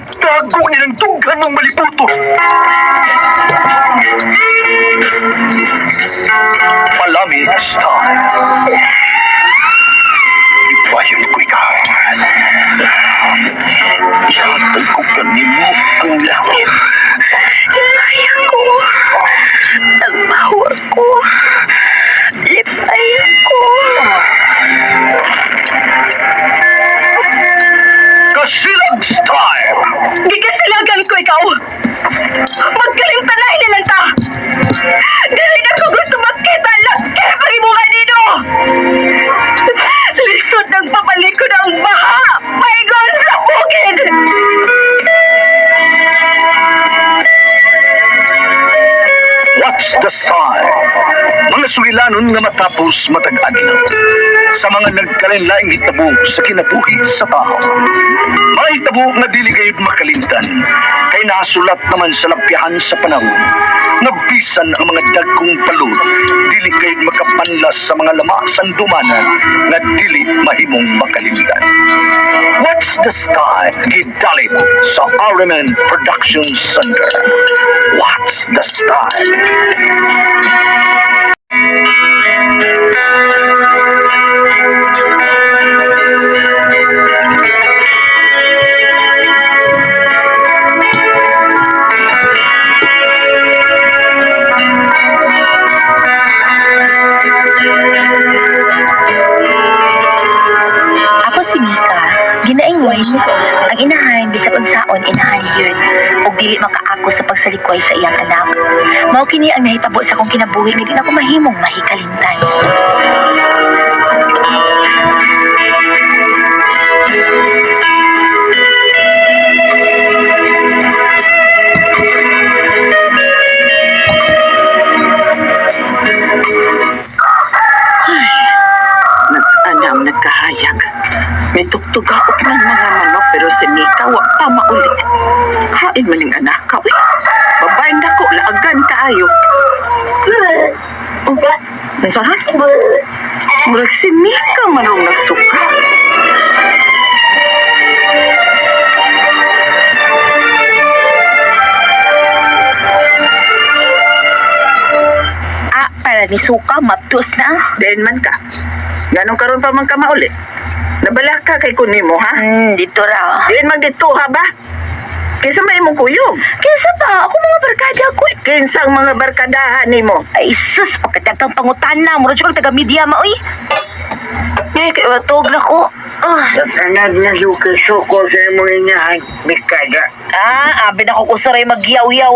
Tago nilang dughan mong maliputo. Palami style. Ipayon ko ikaw. Ihatag ko kanimo ang langit. Lipay ko. Nagbawa ko. Lipay ko. Kasilag style. Gikasilagan ko ikaw. Magkalimtanay na lang ta. Dili na ko gusto makita laki pa rin mo kanino. Lisod ng pabalik ko ng baha. Paigon sa bukid. What's the style? Mga sulilanon nga matapos matag adlaw sa mga nagkalainlaing hitabo sa kinabuhi sa tao. Mga hitabo nga dili gayud makalimtan kay nasulat naman sa lapyahan sa panahon nga bisan ang mga dagkong palud dili gayud makapanlas sa mga lama sandumanan nga dili mahimong makalimtan. What's the style? Gidalit sa RMN Production Center. What's the style? Ako si Mika. Ginaingon, ang inahan bisag unsaon inahan yun ug dili makaako sa pagsalikway sa iyang anak. Mao kini ang nahitabo sa akong kinabuhi nga di na ko mahimong mahikalimtan. Nag-anam, nagkahayag. May tugtugaok ng mga manok pero si Mika wa pa mauli. Hain man ning anak ka, uy. Babae na ko, laagan kaayo. Oh, unsa ha? Murag si Mika man ang nagsuka. Ah, para ni suka maptos na. Then man ka. Ganong karon pa man ka mauli. Nabalaka kay kunin mo, ha? Dito ra. Diin man dito, ha ba? Kinsa may imong kuyog? Kinsa ba? Ako mga barkada ko. Kinsang mga barkadahan nimo? Ay, sus, pagkatagtang pangutana. Mura siya kag taga-media ma, uy. Ngay, kay watog na ko. Ah, Anak na suko sa imong inahan, Mikada. ah, abi na ko kusaray magyaw-yaw.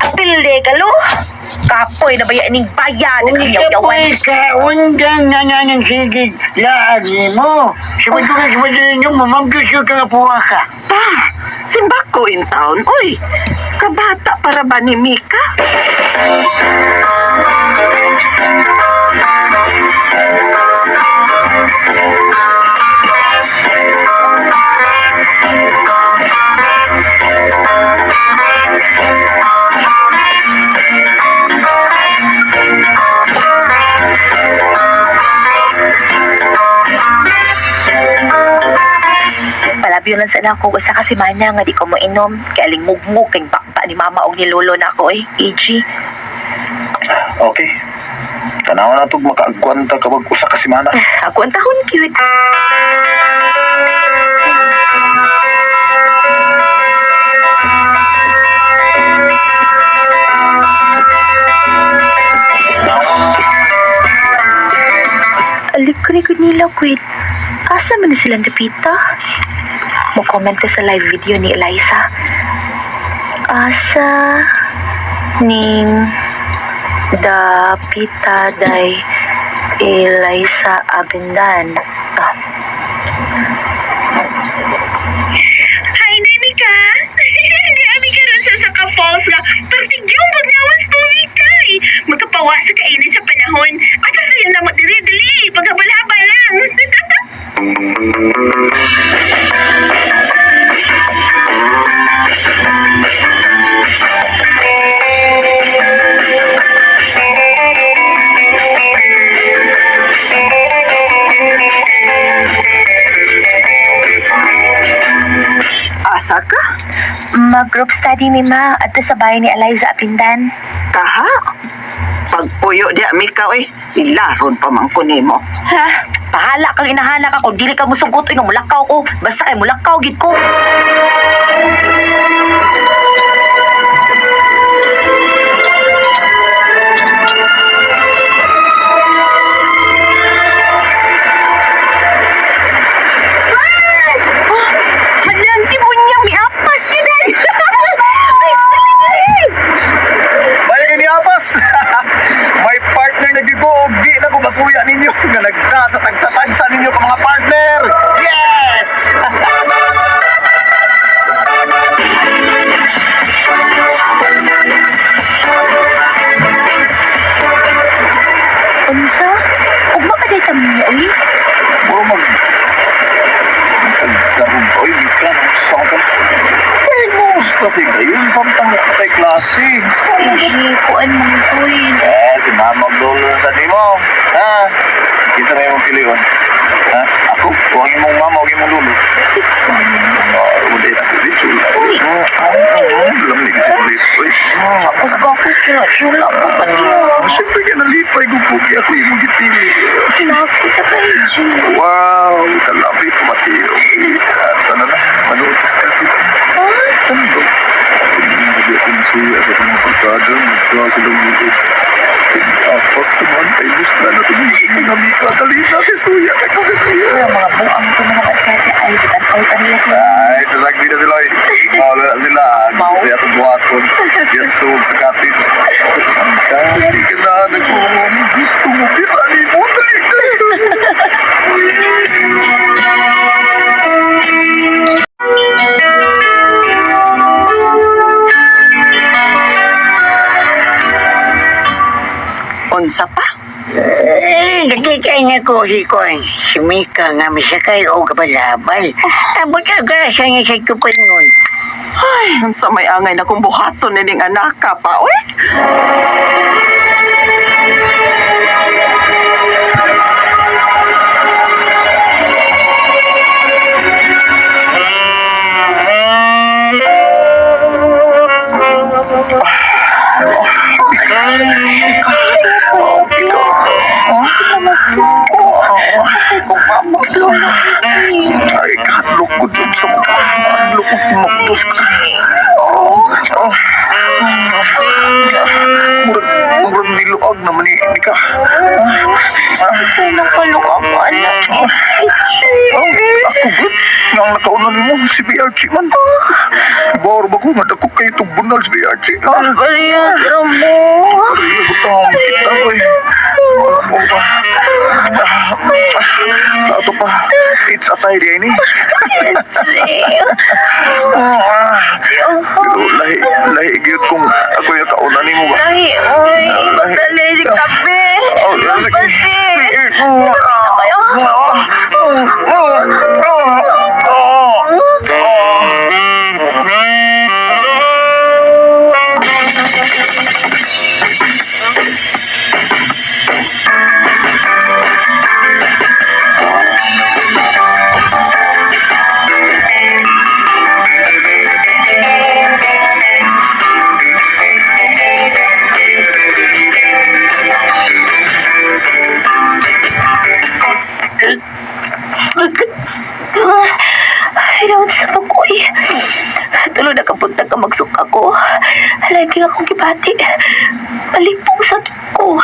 Apilde ka, lo. Kapoy na baya ning bayan. Nagyaw-yawan. Uy, ka, undang na na ng sigig laag mo. Sabad ko ka sabad ninyo, mamamdusyo ka nga puwa ka. Pa, simbak ko in town. Uy, kabata para ba ni Mika? Palabyo lang sana ako usa ka semana nga di ko moinom. Kay aling mugmug kay bakba ni mama og ni lolo na ako eh. AG. Okay. Tanawa na itong makaagwanta kapag usa ka semana. Ako ang tahon cute. Alikri ko nila, kwit. Asa man na silang dapita? Mo-comment ko sa live video ni Eliza. Asa ning dapita day Eliza Abendan. Ah. Hi, Danica! Hindi ami karon sa Saka Falls nga. Pertigyong magnawas tubig kay. Magkapawa sa kainin sa panahon. Asa sa'yo na mo dili dili. Paghabal-habal lang. Mag-group study ni ma adto sa bahay ni Eliza Apindan. Kaha? Pagpuyo diya, Mika, oy. Ilaron pa man ko nimo. Ha? Pahala kang inahanak ako, dili ka musugot oy nga mulakaw ko. Basta kay mulakaw gid ko. Halang si Bunyang miapas yun. May ni Apas! May partner na gigo og di na ko makuya ninyo nga nagsasatag-satag ninyo ka mga partner! Yes! Unsa? Ugma pa day kami niya, uy. Bro, mag... Nagkaroon ba? Uy, ka ng sakon. Ay, musta si Gayon. Samtang kay klase. Ay, kuan man uy. Eh, si Mama Lolo sa di mo. Ha? Kita na yung pilion. Ha? Ako? Huwag imong mama, huwag imong lolo. Ah, wala na ko dito. Lamig si Liz. Uy. Ugma ko siya. Sula ko pa niya. Siyempre ka nalipay kung pugi ako yung gipili. Lako sa kay G. Wow, kalapit ko Mateo. Sana na, manood sa kasi. Ano ba? Hindi ako nasuya sa mga barkada, nagkuha silang mulo. Apat naman, ay gusto na tumigil ng amika. Dali na si Suya, ikaw si Suya. Mga buang ko mga barkada ay bitanaw pa nila ko. Ay, sasagbi na sila eh. Mawala na sila. Gusto yata buhaton. Yes, so, sa kapit. Dali ka na, nagkuhan. Gusto mo, pirani mo. Dali na. Unsa pa? Eh, nakita niya ko si Kwan, si Mika nga misakay o kabalabal. Abot ang grasa niya sa tupangon. Ay, unsa may angay na kong buhaton nining anak ka pa, oy. Ay, kahadlok ko dun sa mukha. Kahadlok ko kumaktos ka. Oh, oh. Murag, murag niluag naman ni Nika. Ay, nakaluwa ko, anak. Oh, ako good. Nang nakauna nimo si BRG man. Bawar ba ko nga dako kayo itong bunal si BRG. Ha? Ang galing, mo. Ay, butang kita ko eh. Wala mo ba? Sa ato pa, it's a tie di ni. Pero lahi, lahi gyud kung ako yung kauna nimo ba. Ay, uy. Lahi. Dali, si kape. Oh, lahi. Kasi. Ay, daon sa pakoy. Tulo na kapunta ka magsuka ko. Lagi akong gibati. Malipong sa ko.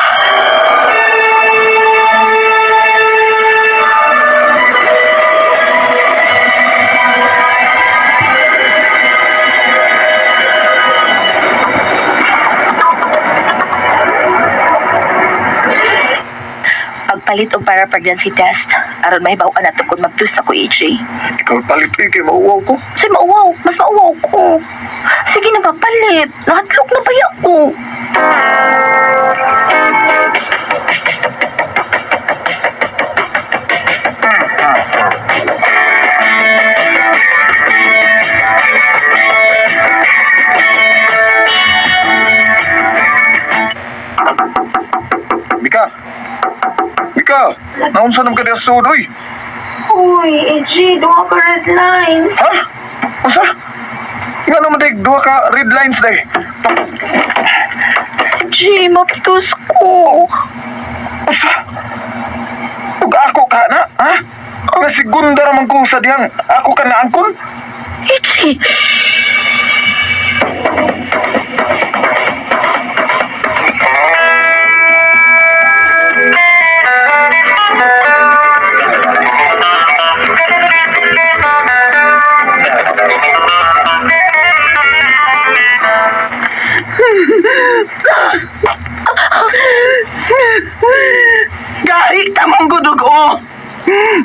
Pagpalit og para pregnancy test, aron mahibaw ka na tungkol magtus ako, AJ. Ikaw palit eh, kay mauwaw ko. Kasi mauwaw, mas mauwaw ko. Sige na ba, palit. Nahadlok na baya ko. Mika! Mika! Naunsa naman ka diya sa sud, uy? Uy, AJ, duha ka red lines. Ha? Unsa? Tig duha ka red lines day. G, maptos ko. Usa. Ug ako ka na, ha? Nga segunda ra man ko sa dihang ako ka naangkon. Itchy. Gahi tamang gudog o.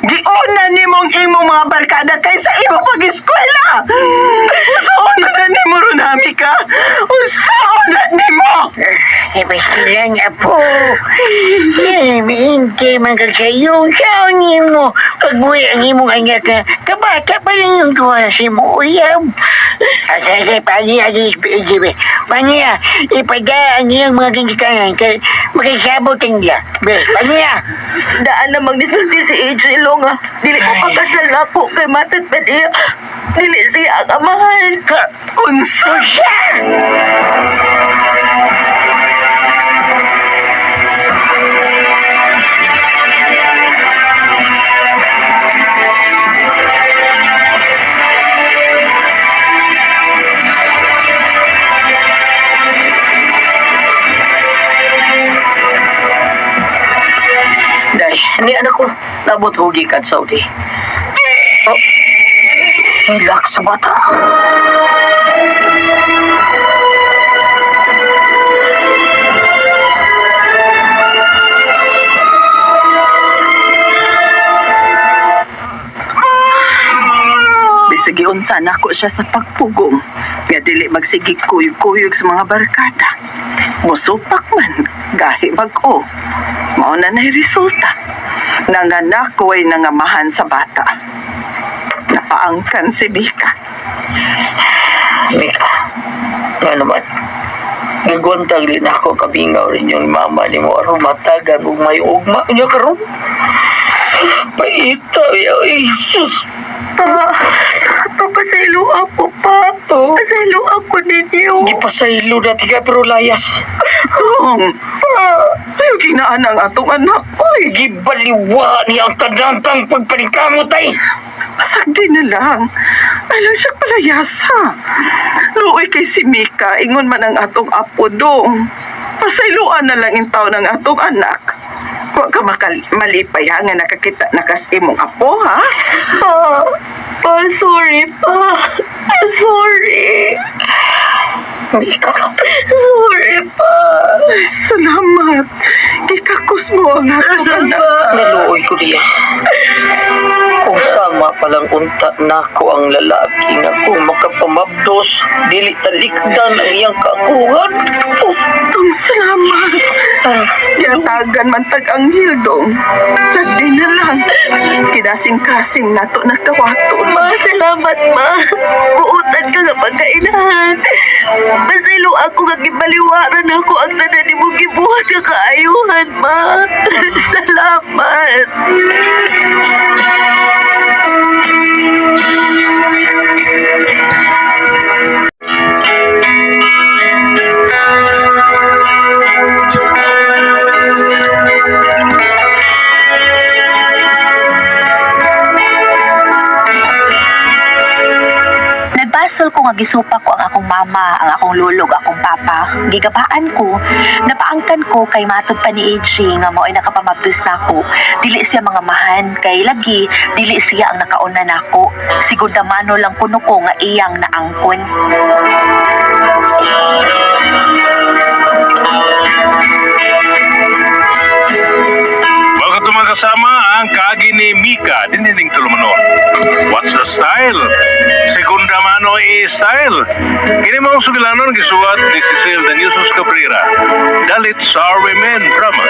Giuna nimong imong mga barkada kaysa imong pag-eskwela. Usaon na nimo runami ka. Usaon na nimo. Eh, basta lang, apo. Eh, miinte man ka sa iyong saon nimo. Pagbuhi ang imong anak na kabata pa rin yung tuwa sa imong uyab. Asa sa pani, agi SPGB. Paniya, ipadaan niyang mga gintikanan kay makisabot ang niya. Be, paniya. Daan namang nisulti si AJ Long ah. Dili ko pakasal na ako kay matad pa niya. Dili siya ang amahan. Ka unsa Usa! Day, ni anak ko, nabot hugi kan Saudi. Oh, hilak sa bata. Bisag giunsa nako siya sa pagpugong. Nga dili magsige kuyog-kuyog sa mga barkada. Musupak man, gahi bag-o. Mao na na'y resulta. Nanganak ko ay nangamahan sa bata. Napaangkan si Mika. Mika, nga naman. Gagwantag din ako kabingaw rin yung mama ni mo aron matagan ug may ugma niya karon. Paita, ay, sus. Pa, papasaylo ako pa. Oh. Pasaylo ako ninyo. Di pa sa ilo dati ka pero layas. Tong, pa, ayaw ginaan ang atong anak. Oy, Gibaliwa niya ang tanantang pagpanikamot ay. Pasagdi na lang. Alam siya palayasa. Luoy kay si Mika, ingon man ang atong apo dong. Pasayloan na lang intaw ng atong anak. Huwag ka malipay ha, nga nakakita na kas imong apo ha. Pa, pa, sorry pa. Sorry. Mika, Sorry pa. Ay, salamat. Gikakos mo ang atong anak. Naluoy ko diya. Kung sama palang unta nako ang lalaki nga kung makapamabdos, dili talikdan ang iyang kakuhan. Oh, tong salamat. Ginatagan man tag ang hildong. Sagdi na lang. Kinasing-kasing nato nakawaton. Ma, salamat ma. Buotan ka nga pagkainahan. Pasaylo ako nga gibaliwaran ako ang tanan nimo gibuhat ka kaayuhan, ma. Salamat. Nagbasol ko nga gisupa ko ang akong mama, ang akong lolo, ug akong papa. Gigabaan ko, napaangkan ko kay matod pa ni AJ nga mao'y nakapamabdos nako. Dili siya mga mahan kay lagi dili siya ang nakauna nako. Sigurda mano lang kuno ko nga iyang naangkon. Welcome to mga kasama ang kaagi ni Mika dinining tulumanon. What's the style? Segunda mano i style. Kini mong sugilanon gisuwat ni Cecil de Jesus Cabrera. Dalit Sorry Men Drama.